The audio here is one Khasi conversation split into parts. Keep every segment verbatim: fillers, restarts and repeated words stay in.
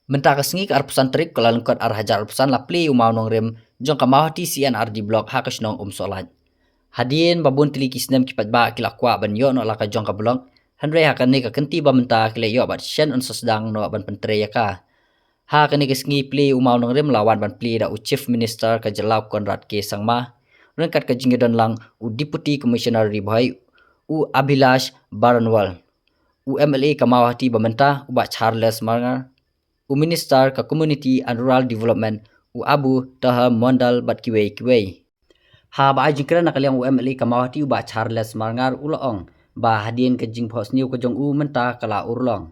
Mynta ka sngi ka arphew san tarik Kyllalyngkot ar hajar arphew san la plie u mawnongrim jong ka Mawhati C and R D Block ha ka shnong Umsohlait. Hadien ba bun tylli ki snem ki paidbah ki la kwah ban ïoh noh la ka jong ka block, hynrei ha kane ka kynti ba mynta ki la ïoh bad shen yn sa sdang noh ban pyntrei ïa ka. Ha kane ka sngi plie u mawnongrim la wan ban plie da u Chief Minister ka jylla u Conrad K Sangma, ryngkat ka jingïadon lang u Deputy Commissioner Ri Bhoi, u Abhilash Baranwal, u M L A ka Mawhati ba mynta u Bah Charles Marngar, u Minister ka Community and Rural Development u Abu Taher Mondal bad kiwei kiwei. Haba ai jingkren na ka liang u M L A ka Mawhati u Bah Charles Marngar u la ong ba hadien ka jingphohsniew ka jong u mynta ka la urlong.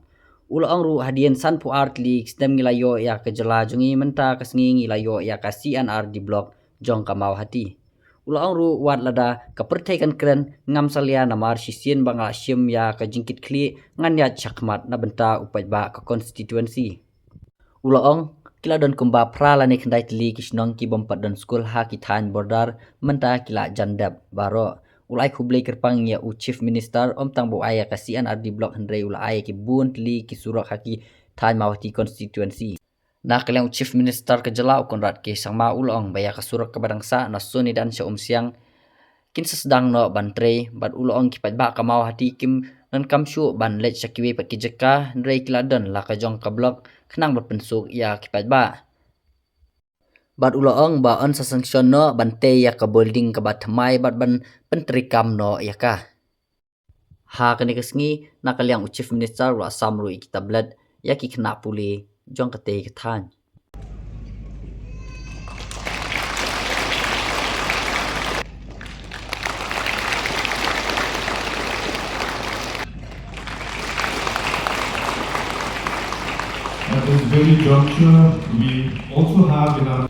U la ong ruh hadien sanphew ar tylli ki snem ngi la ïoh ïa ka jylla jong ngi, mynta ka sngi ngi la ïoh ïa ka C and R D Block jong ka Mawhati. U la ong ruh wat lada ka pyrthei kan kren ngam salia namar shisien ba nga la shim ïa ka jingkitkhlieh ngan ïaid shakhmat na bynta u paidbah ka constituency. U la ong ki la don kumba phra lane khyndai tylli ki shnong ki bym pat don skul ha ki thaiñ border, mynta ki la jan dep baroh. U la ai khublei kyrpang ïa u Chief Minister, ym tang ba u ai ïa ka C and R D Block hynrei u la ai ïa ki bun tylli ki surok ha ki thaiñ Mawhati constituency. Na ka liang u Chief Minister ka jylla u Conrad K Sangma u la ong ba ïa ka surok kaba dang sah na Sonidan sha Umsiang kin sa sdang noh ban trei, bad u la ong ki paidbah ka Mawhati kim donkam shuh ban leit sha kiwei pat ki jaka hynrei ki la don la ka jong ka block khnang ban pynsuk ïa ki paidbah. Bad u la ong ba yn sa sanction noh ban tei ïa ka building kaba thymmai bad ban pyntreikam noh ïa ka. Ha kane ka sngi na ka liang u Chief Minister u la sam ruh ïa ki tablet ïa ki khynnah pule jong katei ka thaiñ. At this very juncture, we also have in our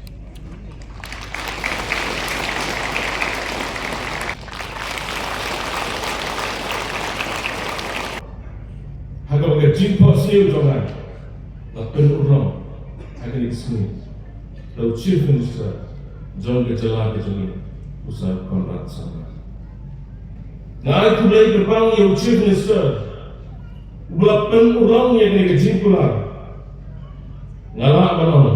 Ha kaba ka jingphohsniew jong nga la pynurlong ha kane ka sngi da u Chief Minister jong ka jylla ka jong ngi, u Sir Conrad Sangma. Nga ai khublei kyrpang ïa u Chief Minister uba la pynurlong ïa kane ka jingkular. Nga lah ban ong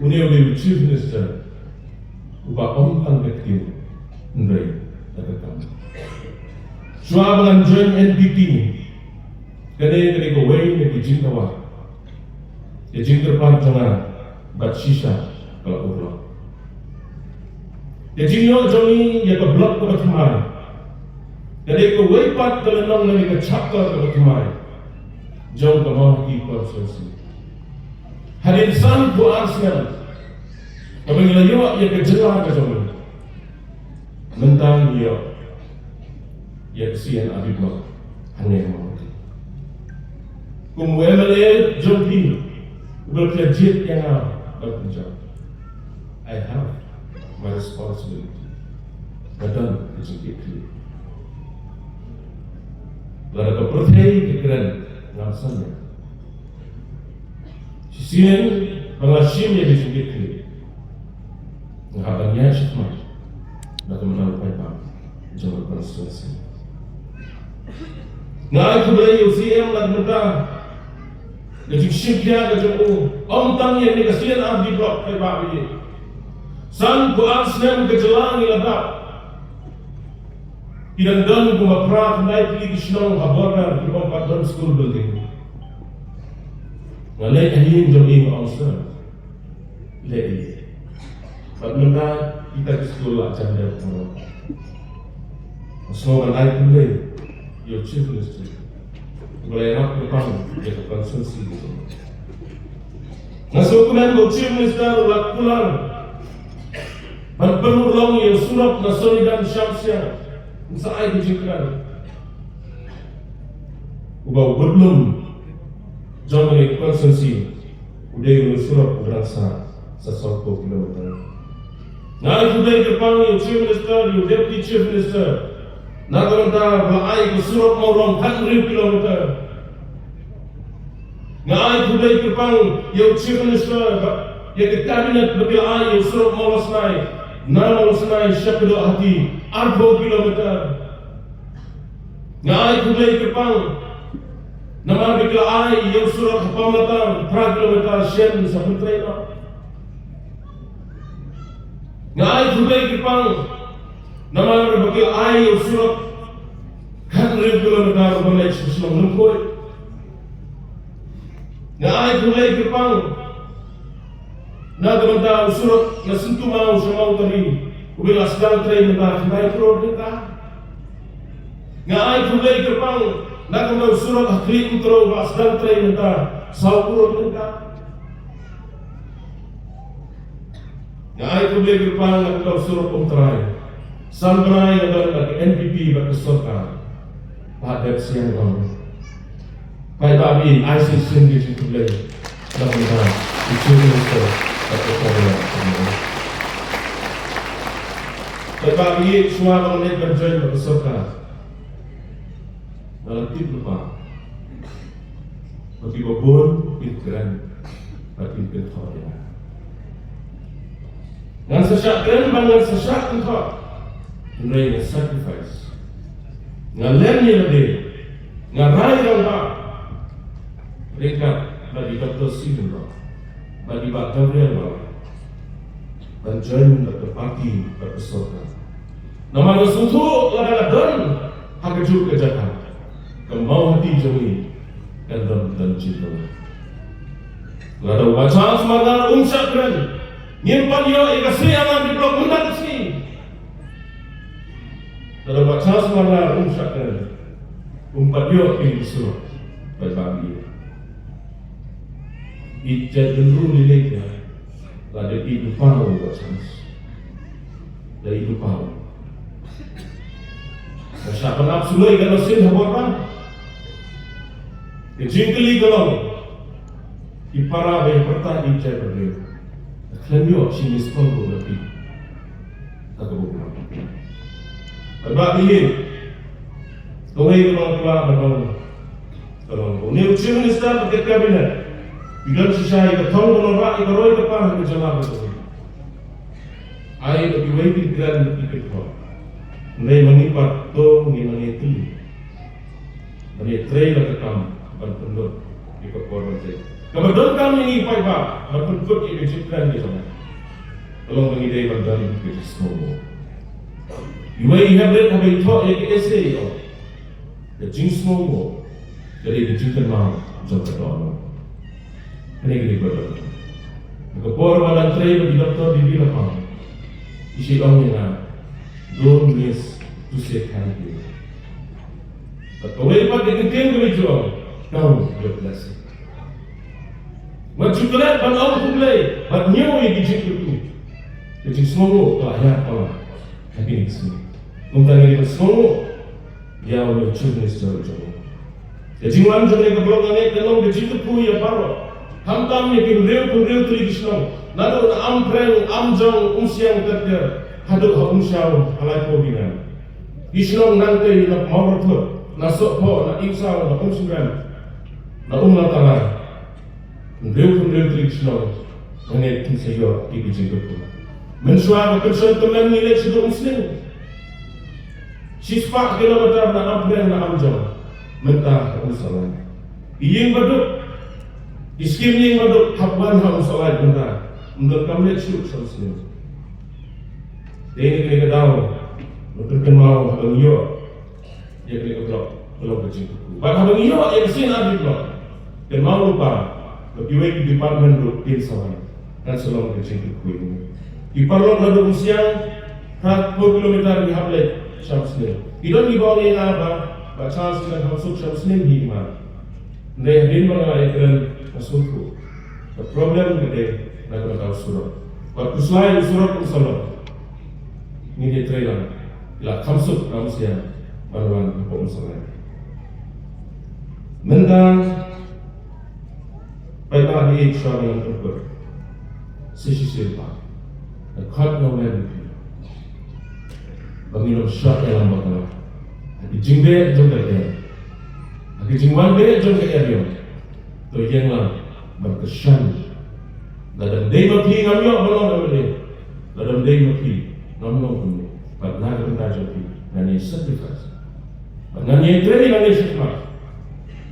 une u dei u Chief Minister uba ym tang ka ktien hynrei da ka kam. Shuwa ba ngan join N P P, kane ka dei kawei na ki jingdawa, ka jingkyrpad jong nga bad shisha ka la urlong. Ka jingïoh jong ngi ïa ka block kaba thymmai ka dei kawei pat ka lynnong lane ka chapter kaba thymmai jong ka Mawhati constituency. Hadien sanphew ar snem kaba ngi la ïoh ïa ka jylla ka jong ngi, mynta ngi ïoh ïa ka C and R D Block hangne ha Mawhati. Kum u M L A jong phi uba phi la jied ïa nga ban pynjah, I have my responsibility. Nga don ka jingkitkhlieh. Lada ka pyrthei ka kren ngam salia. Shisien ba nga la shim ïa ka jingkitkhlieh, nga hap ban ïaid shakhmat da ka mynnor paidbah jong ka constituency. Nga ai khublei ïa u C M lada mynta ka jingshim khia ka jong u, ym tang ïa kane ka C and R D Block paidbah ba ïeit. Sanphew ar snem ka jylla ngi la dap. Ki dang don kumba phra khyndai tylli ki shnong ha border ki bym pat don school building. Nga leit ha ïing jong i nga ong sir, leh ïa bad mynta kita ki skul la jan dep baroh. Nga sngew ban ai khublei ïa u Chief Minister uba la ïarap kyrpang ïa ka constituency. Nga sngewkmen ba u Chief Minister u la kular ban pynurlong ïa u surok na Sonidan sha Umsiang. Sa ai ka jingkyrkhu uba u budlum jong kane ka constituency u dei u surok uba dang sah sa sawphew kilometer. Nga ai khublei kyrpang ïa u Chief Minister, ïa u Deputy Chief Minister, na ka bynta ba la ai ka surok Mawrong khathynriew kilometer. Nga ai khublei kyrpang ïa u Chief Minister bad ïa ka Cabinet ba ki la ai ïa u surok Mawlasnai na Mawlasnai sha Kdaw Hati, arphew kilometer. Nga ai khublei kyrpang Namar ba ki la ai ïa u surok ha Pamlata phra kilometer shen sa pyntrei noh. Nga ai khublei kyrpang namar ba ki la ai ïa u surok khathynriew kilometer ban leit sha shnong Lyngkhuid. Nga ai khublei kyrpang na ka bynta u surok na Syntumaw sha Mawtari uba la sdang trei mynta khyndai klur tyngka. Nga ai khublei kyrpang na ka bynta u surok ha Khlieh Umtrew uba la sdang trei mynta saw klur tyngka. Nga ai khublei kyrpang na ka bynta u surok Umtrai. San bnai nga don bad ka N P P bad ka sorkar. Bad ka siang bang. Paidbah, ai shisien ki jingkhublei na ka bynta u Chief Minister bad ka sorkar. Paidbah, shuwa ba nga leit ban join bad ka sorkar, nga la tip lypa ba kiba bun kin kren bad kin kynthoh ïa nga. Ngan sa shah kren bad ngan sa shah kynthoh, hynrei nga sacrifice. Nga leh ïa lade, nga rai rangbah ryngkat bad i Doctor Stephen Roy bad i Bah Gabriel Mawlai ban join bad ka party bad ka sorkar. Namar nga sngewthuh lada nga don ha kajuh ka jaka, ka Mawhati jong ngi kan don don jingkyrkhu. Lada u Bah Charles Marngar um shah kren, ngim pat ïoh ïa ka C R R D block mynta ka sngi. Lada u Bah Charles Marngar um shah kren, um pat ïoh ïa ka surok. Paidbah, ïeit jaitbynriew lei lei ïa lada ïeit lypa u Bah Charles. Da ïeit lypa u. Nga shah ban ap suloi katno sien ha bor ba ka jingkylli ka long, ki para ba ïa pyrta ïeit jaitbynriew, ka khlem ïoh shi missed call ruh na phi. Ka ka buk. Paidbah, ïeit, kawei ka long, ka long, ka long une u Chief Minister bad ka Cabinet, ki don shisha ïa ka thong ban wanrah ïa ka roi ka par ha ka jylla ka jong ngi. Ai ba kiwei kin kren bad ki kynthoh. Hynrei ma ngi pat to ngin nang ïatylli ban ïatrei la ka kam ban pynlut ïa ka por ban trei. Kaba donkam ïa ngi paidbah ban pynkut ïa ka jingkren ka jong ngi, ka long ba ngi dei ban don ka jingsngewnguh. Iwei i hynrei haba i thoh ïa ka essay, i ong, ka jingsngewnguh ka dei ka jingkynmaw jong ka dohnud. Kane ka dei ka dohnud. Ha ka por ba ngan trei bad i Doctor D B Lapang, i shu ong ïa nga, "Don't miss to say thank you." Bad kawei pat ka kyntien kaba i ju ong, "Count your blessing." Wat ju klet ban ong khublei bad ñiew ïa ki jingkyrkhu. Ka jingsngewnguh ka la ïaid palat ha kine ki sngi. Kumta ngi dei ban sngewnguh ïa une u Chief Minister jong ngi. Ka jingwan jong kane ka block, nga ngeit, kan long ka jingkyrkhu ïa baroh, khamtam ïa ki hynriew hynriew tylli ki shnong, naduh na Ampreng, Amjong, Umsiang ter ter haduh ha Umshaw ha Laiphew Bneng. Ki shnong nangtei na Mawrathud, na Sohphoh, na Iewsaw, na Umsynrem, na Umlatara. Hynriew hynriew tylli ki shnong, nga ngeit kin sa ïoh ïa ki jingkyrkhu. Mynshuwa ka Pynshong Tymmen ngi leit shaduh Umsning. Shispah kilometer na Ampreng, na Amjong, mynta ha Umsawlai. Ki ïing baduk, ki skim ïing baduk hap wan ha Umsawlai mynta. Ym donkam leit shuh sha Umsning. Dei na kane ka daw, nga pynkynmaw haba ngi ïoh ïa kane ka block, ka long ka jingkyrkhu. Bad haba ngi ïoh ïa ka C R R D block, kynmaw lypa ba kiwei ki department ruh kin sa wan, kan sa long ka jingkyrkhu ïa ngi. Ki paralok naduh Umsiang, phra phew kilometer ngi hap leit sha Umsning. Ki don kiba ong ïa nga ba, Bah Charles, ngi dang kham suk sha Umsning hi ma. Hynrei hadien ba nga la ïakren, nga sngewthuh, ka problem ka dei na ka bynta u surok. Bad khuslai u surok u sa long. Ngin ïatrei lang. La kham suk na Umsiang ban wan hapoh Umsawlai. Mynta, paidbah, ngi ïeit, shuwa ba ngan pynkut, sa shisien pat, nga khot, nga wer ïa phi ba ngin ym shah ïalam bakla ha ki jingbeh jong ka lyer, ha ki jingwan beh jong ka eriong. To ïeng lang ban kyrshan. Lada ym dei ma phi ngam ïoh ban long M L A. Lada ym dei ma phi ngam long kumne. Bad na ka bynta jong phi ngan ïa sacrifice. Bad ngan ïa trei, ngan ïa sacrifice.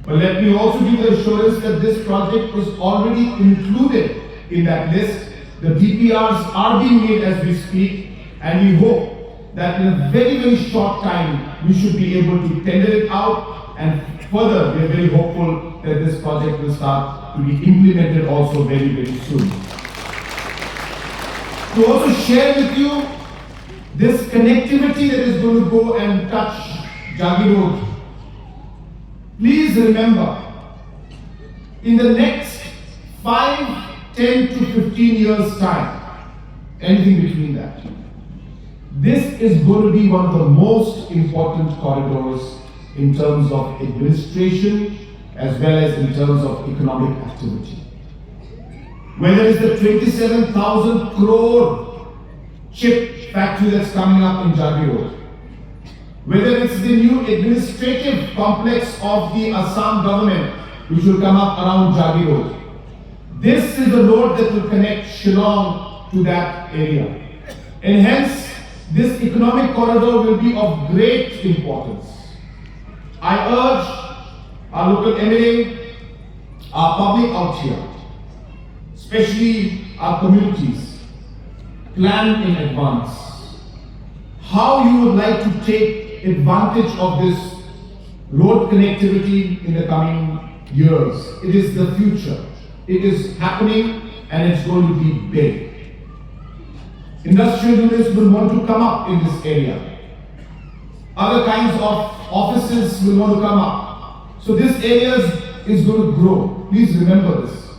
But let me also give the assurance that this project is already included in that list. The D P Rs are being made as we speak, and we hope that in a very, very short time, we should be able to tender it out, and further, we are very hopeful that this project will start to be implemented also very, very soon. To also share with you this connectivity that is going to go and touch Jagiroad. Please remember, in the next five, ten to fifteen years' time, anything between that, this is going to be one of the most important corridors in terms of administration as well as in terms of economic activity. Whether it's the twenty-seven thousand crore chip factory that's coming up in Jagiroad, whether it's the new administrative complex of the Assam government, which will come up around Jagiroad. This is the road that will connect Shillong to that area. And hence, this economic corridor will be of great importance. I urge our local M L A, our public out here, especially our communities, plan in advance how you would like to take advantage of this road connectivity in the coming years. It is the future. It is happening and it's going to be big. Industrial units will want to come up in this area. Other kinds of offices will want to come up. So this area is, is going to grow. Please remember this.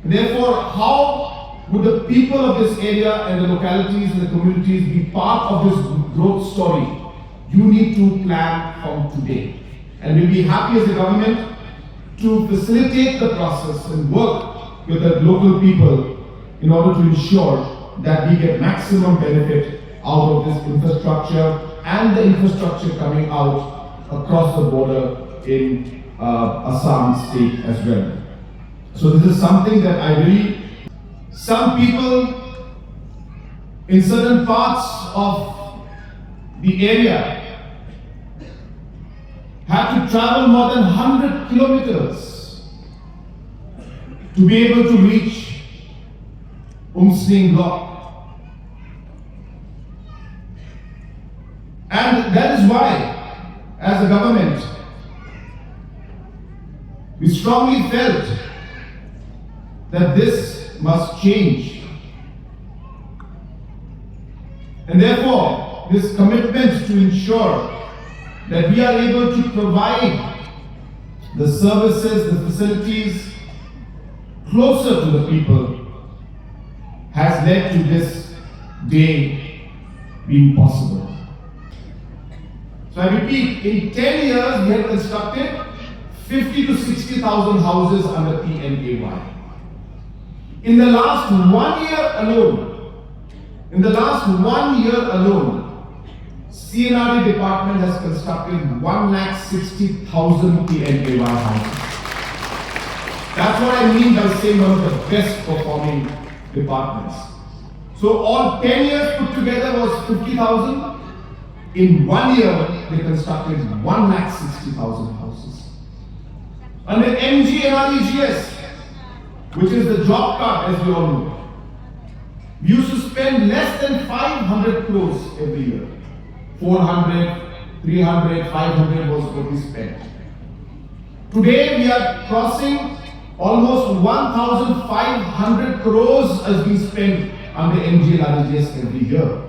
Therefore, how would the people of this area and the localities and the communities be part of this growth story? You need to plan from today. And we'll be happy as a government to facilitate the process and work with the local people in order to ensure that we get maximum benefit out of this infrastructure and the infrastructure coming out across the border in uh, Assam state as well. So this is something that I really, some people in certain parts of the area had to travel more than one hundred kilometers to be able to reach Umsning block. And that is why, as a government, we strongly felt that this must change. And therefore, this commitment to ensure that we are able to provide the services, the facilities closer to the people has led to this day being possible. So I repeat, in ten years we have constructed fifty to sixty thousand houses under P M A Y. In the last one year alone, in the last one year alone, C and R D department has constructed one lakh sixty thousand P M A Y houses. That's what I mean by saying one of the best performing departments. So all ten years put together was fifty thousand. In one year, they constructed one lakh sixty thousand houses. Under M G N R E G S, which is the job card, as we all know, we used to spend less than five hundred crores every year. Four hundred, three hundred, five hundred was what we spent. Today we are crossing almost one thousand five hundred crores has been spent under M G N R E G S every year.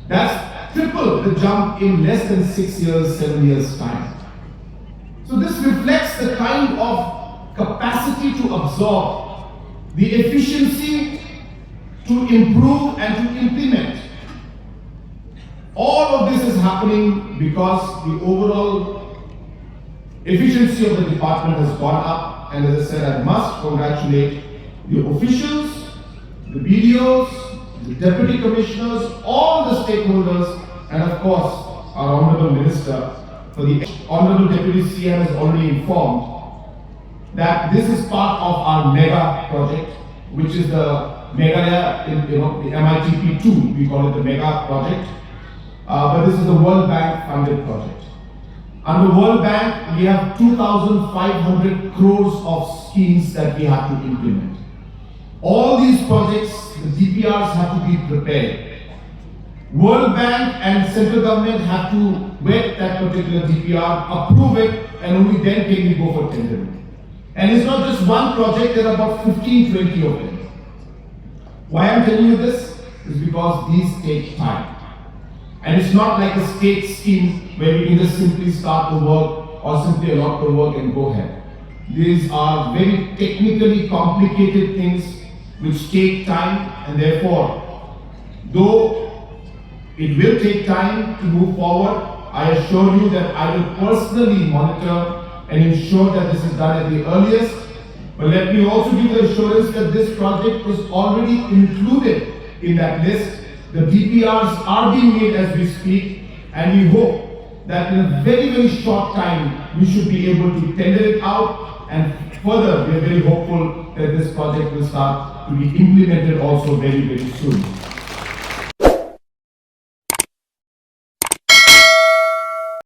That's triple the jump in less than six years, seven years time. So this reflects the kind of capacity to absorb, the efficiency to improve and to implement. All of this is happening because the overall efficiency of the department has gone up, and as I said, I must congratulate the officials, the B D Os, the deputy commissioners, all the stakeholders, and of course, our Honorable Minister. For the Honorable Deputy C M has already informed that this is part of our mega project, which is the Meghalaya, in, you know, the M I T P two, we call it the mega project, uh, but this is the World Bank funded project. Under World Bank, we have two thousand five hundred crores of schemes that we have to implement. All these projects, the D P Rs have to be prepared. World Bank and central government have to vet that particular D P R, approve it, and only then can we go for tendering. And it's not just one project, there are about fifteen, twenty of them. Why I'm telling you this is because these take time. And it's not like a state scheme where you can just simply start the work or simply allot the work and go ahead. These are very technically complicated things which take time, and therefore, though it will take time to move forward, I assure you that I will personally monitor and ensure that this is done at the earliest. But let me also give the assurance that this project is already included in that list. The D P Rs are being made as we speak, and we hope that in a very, very short time, we should be able to tender it out. And further, we are very hopeful that this project will start to be implemented also very, very soon.